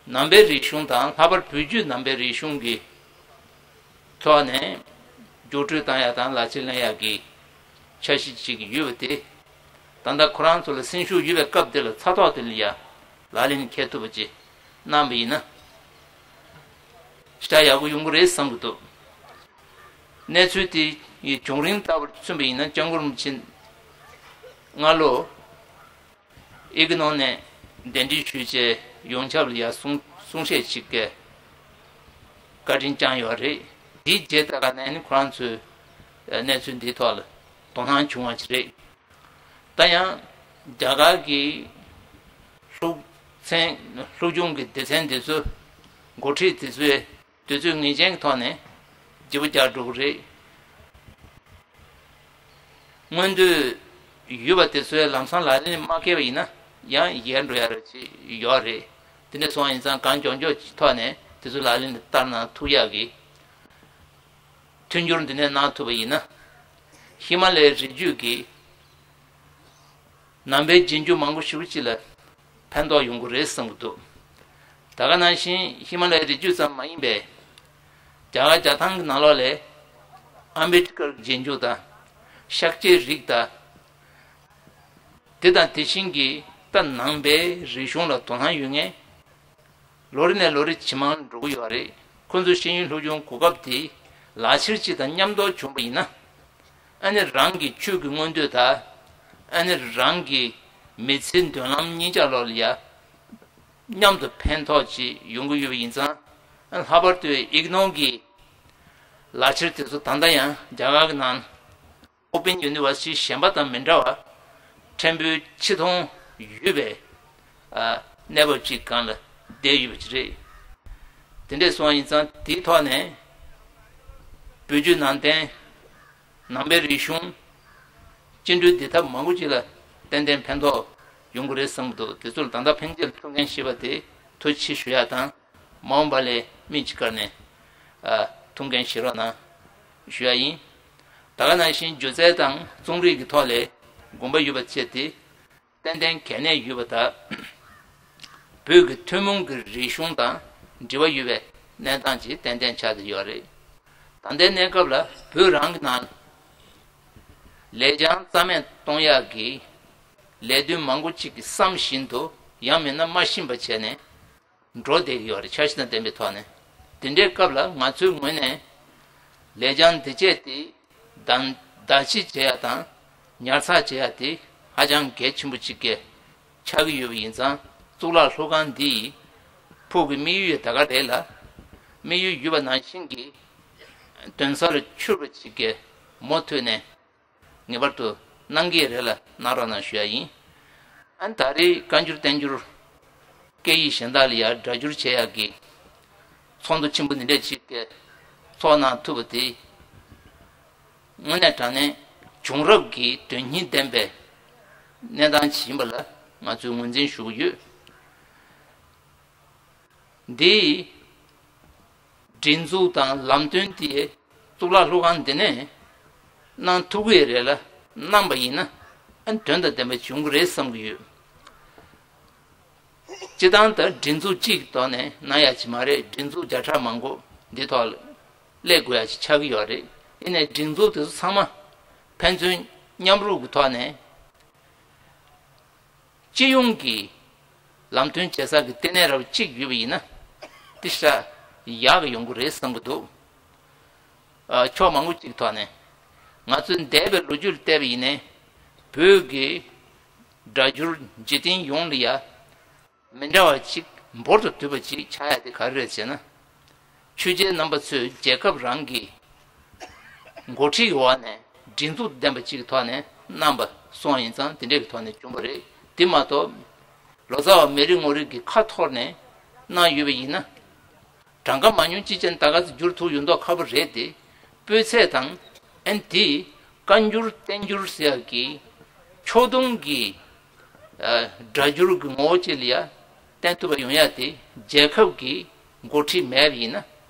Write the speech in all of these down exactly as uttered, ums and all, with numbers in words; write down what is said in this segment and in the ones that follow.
ནང་པའི་རིག་གཞུང་དང་ལྷག་པར་བོད་བརྒྱུད་ནང་པའི་རིག་གཞུང་གི་ཐོག་ནས་སྒྱུར་བཅོས་བཏང་ཡག་དང་ལག་ཁྱེར་ལེན་ཡག་གི་འཆར་གཞི་ཅིག་ཡོད་པ་དེ། ད་ལྟ་ཁོ་རང་ཚོ་ལ་སེམས་ཤུགས་ཡོད་པའི་སྐབས་དེ་ལ་ཚ་ཐོག་དེ་ལ་ཡ་ལག་ལེན་འཁེལ་ཐུབ་པ་ཅིག་གནང་བ་ཡིན་ན་ཞེ་དྲག་ཡག་པོ་ཡོང་གི་རེད་བསམ་གྱི་འདུག་གནས་ཚུལ་དེ་ཡི་བྱུང་རིམ་ལྟ་བུར་མཚོན་པ་ཡིན་ན། སྐྱབས་མགོན་རིན་པོ་ཆེ་སྔ་ལོ་ཨི་ཀི་ནོག་ནས་གདན་འདྲེན་ཞུས་བྱས་ཡོངས་ཁྱབ་ལ་ཡ་གསུང་གསུང་བཤད་ཅིག་གི་བཀའ་དྲིན་བསྐྱངས་ཡོད་རེད། དེའི་རྗེས་ད་ག་ནས་ནི་ཁོ་རང་ཚོའི་གནས་ཚུལ་འདིའི་ཐོག་ལ་དོ་སྣང་བྱུང་བ་ཅིག་རེད། ད་ཡང་རྒྱ་གར་གྱི་ཤུགས་ཚན་སློབ་སྦྱོང་གི་སྡེ་ཚན་དེ་ཚོའི་འགོ་ཁྲིད་དེ་ཚོས་དུས་ཚོད་ངེས་ཅན་གྱི་ཐོག་ནས་བརྗེ་པོ་རྒྱག་འགྲོ་གི་རེད། མངོན་འདོད་ཡོད་པ་དེ་ཚོའི་ལམ་སང་ལག་ལེན་མ་འཁེལ་བ་ཡིན་ན་ཡང་ཡལ་འགྲོ་ཡ་རེད་ཅེས་ཡོད་རེད། དེ་འདྲ་སོང་བ་ཡིན་ཙང་གང་མགྱོགས་མགྱོགས་ཀྱི་ཐོག་ནས་དེ་ཚོ་ལག་ལེན་དུ་བསྟར་གནང་ཐུབ་ཡག་གི་མཐུན་འགྱུར་འདི་ནས་གནང་ཐུབ་པ་ཡིན་ན། ཧི་མ་ལའི་རི་རྒྱུད་ཀྱི་ནང་པའི་རྗེས་འཇུག་མང་པོ་ཞེ་པོ་ཅིག་ལ་ཕན་ཐོགས་ཡོང་གི་རེད་བསམ་གྱི་འདུག་ད་ག་ནང་བཞིན་ཧི་མ་ལའི་རི་རྒྱུད་ཙམ་མ་ཡིན་པའི་རྒྱ་གར་རྒྱ་ཐང་གི་ནང་ལོགས་ལས་ཨམ་བེ་ཏི་ཀར་གྱི་རྗེས་འཇུག་དང་ཤཱཀྱའི་རིགས་དང་། དེ་དང་དེ་བཞིན་གྱི་ད་ནང་པའི་རིག་གཞུང་ལ་དོ་སྣང་ཡོད་མཁན། ལོ་རེ་ནས་ལོ་རེ་ཇེ་མང་འགྲོ་གི་ཡོད་རེད། ཁོ་ཚོ་ཤེས་ཡོན་སློབ་སྦྱོང་གོ་སྐབས་དེ་ལག་ཁྱེར་གཅིག་དང་མཉམ་དུ་བྱུང་པ་ཡིན་ན། ཨ་ནི་རང་གི་ཆོས་ཀྱི་མངོན་འདོད་དང་། ཨ་ནི་རང་གི་མི་ཚེའི་མདུན་ལམ་གཉིས་ཆ་ལོག་ལ་ཡ་མཉམ་དུ་ཕན་ཐོགས་ཅིག་ཡོང་གི་ཡོད་པ་ཡིན་ཙང་། ཨ་ནི་ལྷག་པར་དུ་ཨིག་ནོག་གི་ལག་ཁྱེར་དེ་ཚོ་ད་ལྟ་ཡང་རྒྱ་གར་གྱི་ནང་ཨོ་པན་ཡུ་ནི་ཝར་སི་ཊི་གཞན་པ་དང་མི་འདྲ་བར་ཕྲན་བུ་ཆེ་མཐོང་ཡོད་པའི་ཨ་གནས་བབ་ཅིག་སྒང་ལ་བསྡད་ཡོད་པ་ཅིག་རེད། དེ་འདྲས་སོང་བ་ཡིན་ཙང་དེའི་ཐོག་ནས་བོད་བརྒྱུད་ནང་བསྟན་ནང་པའི་རིག་གཞུང་བཅིངས་འགྲོལ་བདེ་ཐབས་མང་པོ་ཅིག་ལ་ཏན་ཏན་ཕན་ཐོགས་ཡོང་གི་རེད་བསམ་གྱི་འདུག་དེ་ཚོ་ལ་ད་ལྟ་ཕན་ཆད་ཐུགས་འགན་བཞེས་པ་དེ་ཐུགས་རྗེ་ཆེ་ཞུ་ཡག་དང་། མ་འོངས་པ་ལ་སྨིན་ཅིག་བཀར་ནས་ཨ་ཐུགས་འགན་བཞེས་རོགས་གནང་ཞུ་ཡག་ཡིན། ད་ག་ནང་བཞིན་སྒྱུ་རྩལ་དང་རྩོམ་རིག་གི་ཐོག་ལས་དགོངས་པ་ཡོད་པ་བཅས་ཏེ་ཏན་ཏན་གལ་གནད་ཡོད་པ་དང་། བོད་ཀྱི་ཐུན་མོང་གི་རིག་གཞུང་དང་འབྲེལ་བ་ཡོད་པའི་གནས་སྟངས་ཅིག་ཏན་ཏན་ཆགས་བསྡད་ཡོད་རེད། ད་ལྟའི་གནས་སྐབས་ལ་བོད་རང་གི་ནང་ལས་བྱང་རྩ་མེད་གཏོང་ཡག་གི་ལས་དོན་མང་པོ་ཅིག་གི་བསམ་བཞིན་དུ་ཡང་མིན་ན་མ་ཤེས་པ་བྱས་ནས། འགྲོ་བསྡད་ཀྱི་ཡོད་རེད། འཆར་གཞི་དང་ལྡན་པའི་ཐོག་ནས། དེ་འདྲའི་སྐབས་ལ་ང་ཚོའི་ངོས་ནས་ལས་བྱང་འདི་བྱས་ཏེ་བདག་བདག་གཞི་བྱེད་ཡག་དང་ཉར་ཚགས་བྱེད་ཡག་དེ་ཧ་ཅང་གལ་ཆེན་པོ་གཅིག་གི་ཆགས་ཀྱི་ཡོད་པ་ཡིན་ཙང་། གཙུག་ལག་སློབ་ཁང་འདི་ཡིས་ཕུགས་ཀྱི་དམིགས་ཡུལ་ད་ག་རེད་ལ། དམིགས་ཡུལ་ཡོད་པ་ནང་བཞིན་གྱི་དོན་སར་འཕྱུར་བ་གཅིག་གི་མུ་མཐུད་ནས། ངེས་པར་དུ་གནང་གི་རེད་ལ་གནང་རོགས་གནང་ཞུ་ཡ་ཡིན། ཨ་ནི་ད་རེས་བཀའ་འགྱུར་བསྟན་འགྱུར་སྐད་ཡིག་གཞན་དག་ལ་ཡང་སྒྲ་སྒྱུར་བྱེད་ཡག་གི་ཚོགས་འདུ་ཆེན་པོ་འདི་འདྲས་ཅིག་གི་ཚོགས་གནང་ཐུབ་པ་དེ་དངོས་གནས་དྲང་གནས་བྱུང་རབས་ཀྱི་དོན་སྙིང་ལྡན་པའི་གནས་སྟངས་ཤིག་ཡིན་པ་ལ་ང་ཚོས་ངོས་འཛིན་ཞུ་གི་ཡོད། འདིའི་སྒྲིག་འཛུགས་དང་ལམ་སྟོན་དེ་གཙུག་ལག་སློབ་ཁང་འདི་ནས་གནང་ཐུབ་ཀྱི་རེད་ལ། གནང་པ་ཡིན་ན་ཨ་ནི་དོན་དང་ལྡན་པ་བྱུང་གི་རེད་བསམ་གྱི་ཡོད། སྤྱི་བཏང་ད་སྒྲིག་འཛུགས་གཅིག་གི་ཐོག་ནས་གནང་ཡ་ཅིག་མ་རེད། སྒྲིག་འཛུགས་བརྒྱ་ཕྲག་མང་པོ་འདི་ཐོག་ལ་སླེབས་དགོས་ཡ་ཅིག་ཆགས་ཀྱི་ཡོད་རེད། ཡིན་ནའི་སྒྲིག་འཛུགས་དེ་ཚོ་ཚང་མ་ཕན་ཚུན་མཉམ་རུབ་ཀྱི་ཐོག་ནས། སྤྱི་ཡོངས་ཀྱི་ལམ་སྟོན་བྱེད་ས་ཀྱི་ལྟེ་གནས་རབ་གཅིག་ཡོད་པ་ཡིན་ན་དེ་ཤ་ཡག་གི་ཡོང་གི་རེད་བསམ་གྱི་འདུག་ཨ། ཕྱོགས་མང་པོ་གཅིག་ཐོག་ནས་ང་ཚོའི་འདས་པའི་ལོ་རྒྱུས་ལ་བལྟས་པ་ཡིན་ནའི་བོད་ཀྱི་སྒྲ་སྒྱུར་འཇིག་རྟེན་ཡོངས་ལ་ཡ་མི་འདྲ་བ་ཅིག་འབུར་དུ་བསྡུས་པ་ཅིག་ཆགས་ཡ་དེ་ག་རེ་རེད་ཟེར་ན། ཆོས་རྒྱལ་རྣམ་པ་ཚོས་རྒྱལ་ཁབ་རང་གི་འགོ་ཁྲིད་ཀྱི་འོག་ནས་སྒྲིག་འཛུགས་ལྡན་པ་ཅིག་གི་ཐོག་ནས་གནང་པ་སོང་ཡིན་ཙང་དེ་འདྲ་གི་ཐོག་ནས་བྱུང་བ་རེད། དེ་མ་གཏོགས་ལོ་ཙཱ་བ་མི་རིགས་ངོ་རིགས་ཀྱི་ཁ་འཐོར་ནས་གནང་ཡོད་པ་ཡིན་ན། གྲངས་ཀ་མང་ཉུང་ཅི་ཅན་ད་ག་ཚོད་བསྒྱུར་ཐུབ་ཡོད་མདོག་ཁ་པོ་རེད་དེ། སྤུས་ཚད་དང་ཨན་དེ་བཀའ་འགྱུར་བསྟན་འགྱུར་ཟེར་ཡག་གི་ཕྱོགས་བསྡོམས་ཀྱི་ཨ་སྒྲ་སྒྱུར་གྱི་ངོ་བོ་ཅིག་ལ་ཡ་བསྟན་ཐུབ་པ་ཡོང་ཡ་དེ་རྒྱལ་ཁབ་ཀྱི་འགོ་ཁྲིད་མེད་པ་ཡིན་ན་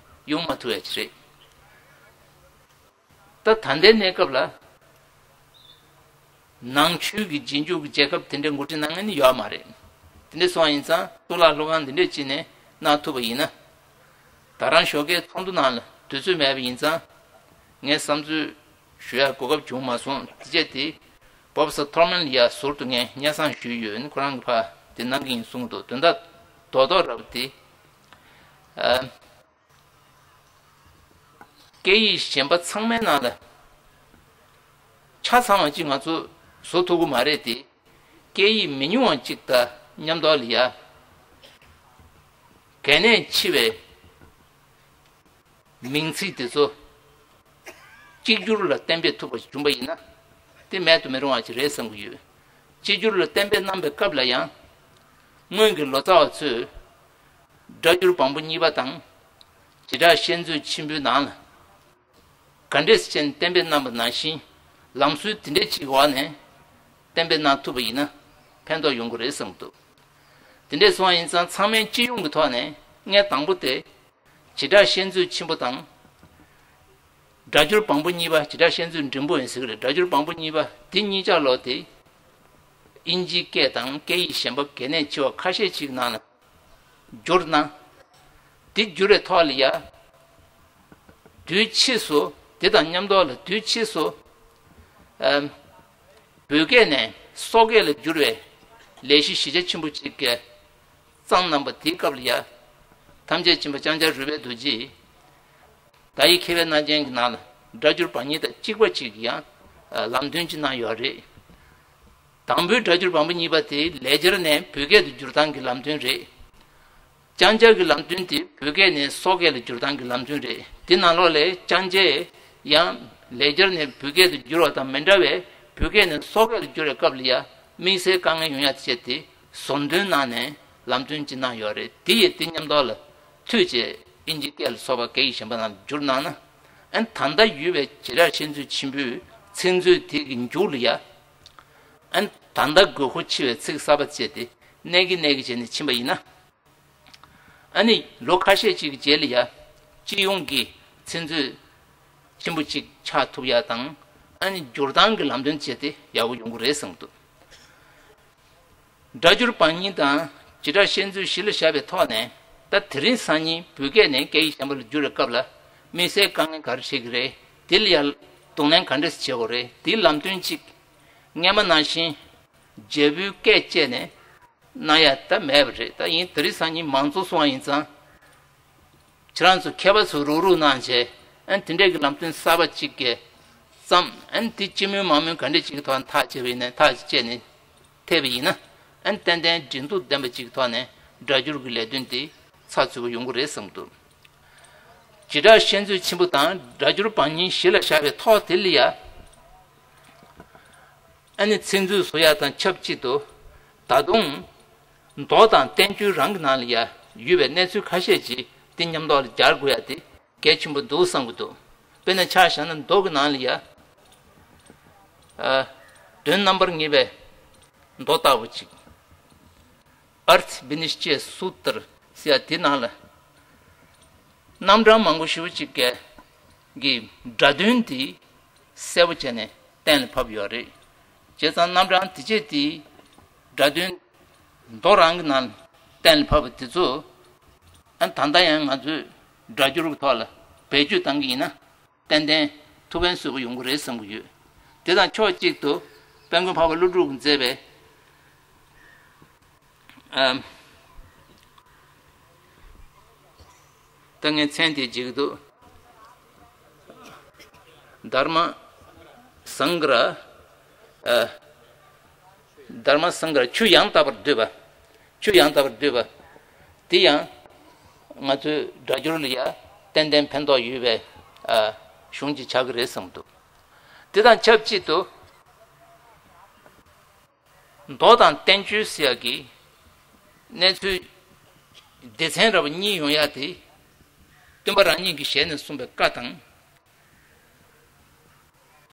ཡོང་མ་ཐུབ་ཡ་ཅིག་རེད། ད་ད་ལྟའི་གནས་སྐབས་ལ་ནང་ཆོས་ཀྱི་རྗེས་འཇུག་གི་རྒྱལ་ཁབ་དེ་འདྲའི་འགོ་ཁྲིད་གནང་མཁན་ནི་ཡོད་མ་རེད། དེ་འདྲ་སོང་བ་ཡིན་ཙང་གཙུག་ལག་སློབ་ཁང་འདི་འདྲས་ཅིག་ནས་ གནང་ཐུབ་པ་ཡིན་ན། ད་རང་ཞོགས་ཀའི་ཚོགས་འདུ་ནང་ལ་དུས་ཚོད་མེད་པ་ཡིན་ཙང་། ངས་བསམ་ཚུལ་ཞུ་ཡག་གོ་སྐབས་བྱུང་མ་སོང་། དེ་བྱས་ཏེ་པོ་རོ་ཕེ་སར་ཐོར་མན་ལ་ཡ་ཟུར་དུ་ངས་སྙན་སེང་ཞུས་ཡོད། ཁོ་རང་གིས་ཕར་དེ་གནང་གི་ཡིན་གསུངས་འདུག་དོན་དག་རྡོག་རྡོག་ར་བ་དེ། ཨ། སྐད་ཡིག་གཞན་པ་ཚང་མའི་ནང་ལ་ཆ་ཚང་བ་ཅིག་ང་ཚོ་བཟོ་ཐུབ་ཀྱི་མ་རེད་དེ། སྐད་ཡིག་མི་ཉུང་བ་ཅིག་དང་མཉམ་དུ་ལ་ཡ། གལ་གནད་ཆེ་བའི་མིང་ཚིག་དེ་ཚོ་གཅིག་གྱུར་ལ་གཏན་འབེབས་ཐུབ་པ་ཞིག་བྱུང་པ་ཡིན་ན། དེ་མེད་དུ་མི་རུང་བ་ཞིག་རེད་བསམ་གྱི་ཡོད། གཅིག་གྱུར་ལ་གཏན་འབེབས་གནང་པའི་སྐབས་ལ་ཡང་། སྔོན་གྱི་ལོ་ཙཱ་བ་ཚོས་སྒྲ་སྒྱུར་བམ་པོ་གཉིས་པ་དང་། བྱེ་བྲག་བཤད་མཛོད་ཆེན་པོའི་ནང་ལ། ག་འདྲས་ཅན་གཏན་འབེབས་གནང་པ་ནང་བཞིན། ལམ་སྲོལ་དེ་འདྲས་ཅིག་འོག་ནས་གཏན་འབེབས་གནང་ཐུབ་པ་ཡིན་ན་ཕན་ཐོགས་ཡོང་གི་རེད་བསམ་གྱི་འདུག་དེ་འདྲས་སོང་བ་ཡིན་ཙང་ཚང་མས་སྤྱི་ཡོངས་ཀྱི་ཐོག་ནས་ངས་དང་པོ་དེ། བྱེ་བྲག་བཤད་མཛོད་ཆེན་པོ་དང་། སྒྲ་སྒྱུར་བམ་པོ་གཉིས་པ། བྱེ་བྲག་བཤད་མཛོད་འབྲིང་པོ་ཡིན་ཟེར་གྱི་རེད། སྒྲ་སྒྱུར་བམ་པོ་གཉིས་པ་དེ་གཉིས་ཆ་ལོ་དེ། དབྱིན་ཇིའི་སྐད་དང་སྐད་ཡིག་གཞན་པ་གལ་གནད་ཆེ་བ་ཁ་ཤས་ཅིག་ནང་ལ་བསྒྱུར་ན། དེ་བསྒྱུར་བའི་ཐོག་ལ་ཡ། དུས་ཕྱིས་སུ་དེ་དང་མཉམ་དུ་ལ་དུས་ཕྱིས་སུ། ཨམ། བོད་སྐད་ནས་སོག་སྐད་ལ་བསྒྱུར་བའི་ལས་གཞི་གཞི་རྒྱ་ཆེན་པོ་ཅིག་གི་བརྩམས་གནང་པ་དེའི་སྐབས་ལ་ཡ། ཐམས་ཅད་མཁྱེན་པ་ལྕང་སྐྱ་རོལ་པའི་རྡོ་རྗེས། ད་ཡིག་མཁས་པའི་རྣམ་རྒྱལ་གྱི་ནང་ལ་སྒྲ་སྒྱུར་བམ་གཉིས་དང་གཅིག་པ་ཅིག་ཡང་ལམ་སྟོན་ཅིག་གནང་ཡོད་རེད། དང་པོའི་སྒྲ་སྒྱུར་བམ་པོ་གཉིས་པ་དེ་ལེགས་སྦྱར་ནས་བོད་སྐད་དུ་བསྒྱུར་སྟངས་ཀྱི་ལམ་སྟོན་རེད། ལྕང་སྐྱ་གི་ལམ་སྟོན་དེ་བོད་སྐད་ནས་སོག་སྐད་ལ་བསྒྱུར་སྟངས་ཀྱི་ལམ་སྟོན་རེད། དེ་ནང་ལོགས་ལས་ལྕང་སྐྱས་ཡང་ལེགས་སྦྱར་ནས་བོད་སྐད་དུ་བསྒྱུར་བ་དང་མི་འདྲ་བའི་བོད་སྐད་ནས་སོག་སྐད་དུ་བསྒྱུར་བའི་སྐབས་ལ་ཡང་དམིགས་བསལ་དཀའ་ངལ་ཡོང་ཡ་དེ་བྱས་ཏེ་ཟུར་འདོན་གནང་ནས་ལམ་སྟོན་ཅིག་གནང་ཡོད་རེད། དེ་ཡི་དེ་མཉམ་དུ་ལ་མཐུད་བྱས་དབྱིན་ཇི་སྐད་ལ་སོགས་པ་སྐད་ཡིག་གཞན་པ་ནང་ལ་བསྒྱུར་གནང་ན། ཨན་ད་ལྟ་ཡོད་པའི་བྱེ་བྲག་བཤད་མཛོད་ཆེན་པོའི་ཚིག་མཛོད་དེ་གི་མཇུག་ལ་ཡ། ཨན་ད་ལྟ་དགོས་མཁོ་ཆེ་བའི་ཚིག་གསར་པ་བྱས་ཏེ་གནས་ཀྱི་གནས་ཀྱི་བྱས་ནས་ཕྱིན་པ་ཡིན་ན། ཨ་ནི་ལོ་ཁ་ཤས་ཅིག་གི་རྗེས་ལ་ཡ། སྤྱི་ཡོངས་ཀྱི་ཚིག་མཛོད་ཆེན་པོ་ཅིག་ཆགས་ཐུབ་ཡ་དང་། ཨ་ནི་བསྒྱུར་སྟངས་ཀྱི་ལམ་སྟོན་བྱས་ཏེ་ཡག་པོ་ཡོང་གི་རེད་བསམ་གྱི་འདུག་སྒྲ་སྒྱུར་བམ་གཉིས་དང་བྱེ་བྲག་བཤད་མཛོད་གཞི་ལ་བཞག་པའི་ཐོག་ནས། ད་དེ་རིང་སང་ཉིན་བོད་སྐད་ནས་སྐད་ཡིག་གཞན་པ་ལ་བསྒྱུར་བའི་སྐབས་ལ་དམིགས་བསལ་དཀའ་ངལ་ག་རེ་འཕྲད་ཀྱི་རེད། དེ་ལ་ཡ་གདོང་ལེན་ག་འདྲས་བྱེད་དགོས་རེད། དེའི་ལམ་སྟོན་གཅིག་སྔས་མ་ནང་བཞིན་རྒྱལ་པོའི་སྐད་བཅད་ནས་གནང་ཡ་ད་མེད་པ་རེད། ད་ཡིན་དེ་རིང་སང་ཉིན་མང་གཙོ་སོང་བ་ཡིན་ཙང་། ཁྱེད་རང་ཚོ་མཁས་པ་ཚོ་རུག་རུག་གནང་བྱས། ཨན་དེ་འདྲས་ཀྱི་ལམ་སྟོན་གསར་པ་གཅིག་གི་བརྩམས། ཨན་དེ་སྤྱི་མོས་མང་མོས་ག་འདྲས་ཅིག་གི་ཐོག་ནས་ཐག་བཅད་པ་ཡིན་ན། ཐག་བཅད་ནས་ཐེབས་པ་ཡིན་ན། ཨན་ཏན་ཏན་འགྲན་བསྡུར་ལྡན་པ་ཅིག་གི་ཐོག་ནས་སྒྲ་སྒྱུར་གྱི་ལས་དོན་དེ་ཚགས་ཚུད་པོ་ཡོང་གི་རེད་བསམ་འདུག་བྱེ་བྲག་བཤད་མཛོད་ཆེན་པོ་དང་སྒྲ་སྒྱུར་བམ་གཉིས་གཞི་ལ་བཞག་པའི་ཐོག་དེ་ལ་ཡ། ཨ་ནི་ཚིག་མཛོད་བཟོ་ཡ་དང་ཆབས་ཅིག་ཏུ། ད་དུང་མདོ་དང་བསྟན་བཅོས་རང་གི་ནང་ལ་ཡ་ཡོད་པའི་གནས་ཚུལ་ཁ་ཤས་ཅིག་དེ་མཉམ་དུ་ལ་སྦྱར་དགོས་ཡ་དེ་གལ་ཆེན་པོ་འདུག་བསམ་གྱི་འདུག་དཔེར་ན་ཆ་བཞག་ན་མདོ་གི་ནང་ལ་ཡ། ཨ། དོན་རྣམ་པར་ངེས་པའི་མདོ་ལྟ་བུ་ཅིག་ཨརྠ་བི་ནི་ཤ་ཅེ་སུ་ཏྲ་ཟེར་ཡ་དེ་ནང་ལ། རྣམ་གྲངས་མང་པོ་ཞེ་པོ་ཅིག་གི་གི་སྒྲ་དོན་དེ་གསལ་པོ་བྱས་ནས་གཏན་ལ་ཕབ་ཡོད་རེད། བྱས་ཙང་རྣམ་གྲངས་དེ་བཅས་དེ་སྒྲ་དོན་མདོ་རང་གི་ནང་གཏན་ལ་ཕབ་པ་དེ་ཚོ། ཨ་ད་ལྟ་ཡང་ང་ཚོས་སྒྲ་སྒྱུར་གྱི་ཐོག་ལ་བེད་སྤྱོད་གཏང་གི་ཡིན་ན། ཏན་ཏན་ཐུགས་ཕན་གསོས་པོ་ཡོང་གི་རེད་བསམ་གྱི་ཡོད། དེ་དང་ཕྱོགས་གཅིག་ཏུ་དཔལ་མགོན་འཕགས་པ་ཀླུ་སྒྲུབ་ཀྱིས་མཛད་པའི། ཨམ། ད་ངས་མཚན་དེ་བརྗེད་ཀྱི་འདུག་དྷརྨ་སངྒྲ། ཨ། དྷརྨ་སངྒྲ་ཆུ་ཡང་དག་པར་བསྡུས་པ། ཆུ་ཡང་དག་པར་བསྡུས་པ། དེ་ཡང་ང་ཚོའི་སྒྲ་སྒྱུར་ལ་ཡ་ཏན་ཏན་ཕན་ཐོགས་ཡོད་པའི། ཨ། གཞུང་ཅིག་ཆགས་ཀྱི་རེད་བསམ་འདུག་དེ་དང་ཆབས་ཅིག་ཏུ། མདོ་དང་བསྟན་བཅོས་ཟེར་ཡག་གི་གནས་ཚུལ་སྡེ་ཚན་ར་བ་གཉིས་ཡོང་ཡག་དེ། སྟོན་པ་རང་ཉིད་ཀྱི་ཞལ་ནས་གསུངས་པའི་བཀའ་དང་